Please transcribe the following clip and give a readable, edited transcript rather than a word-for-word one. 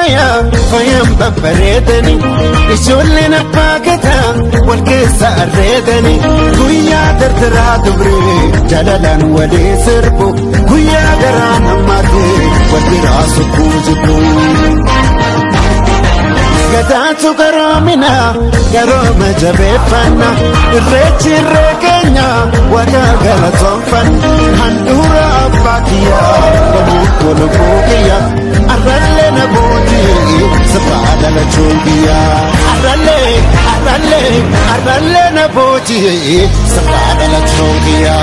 Faaya faayaan babbareedani, ijoolleen abbaa gadaa wal keessa arreedani. Guyyaa dardaraa dubree jaalalaan walii sirbu, guyyaa garaa namaatee wal biraa sukkuu jibbu. Gadaatu garoomina garooma jabeeffanna, irreechi irree keenya waaqa galatoonfanna. Handhuura abbaa kiyyaa bahuun tolubuu kiyya, arrallee na bootii sirraa dhalachuun kiyya. Arrallee arrallee arrallee na bootii sirraa dhalachuun kiyya.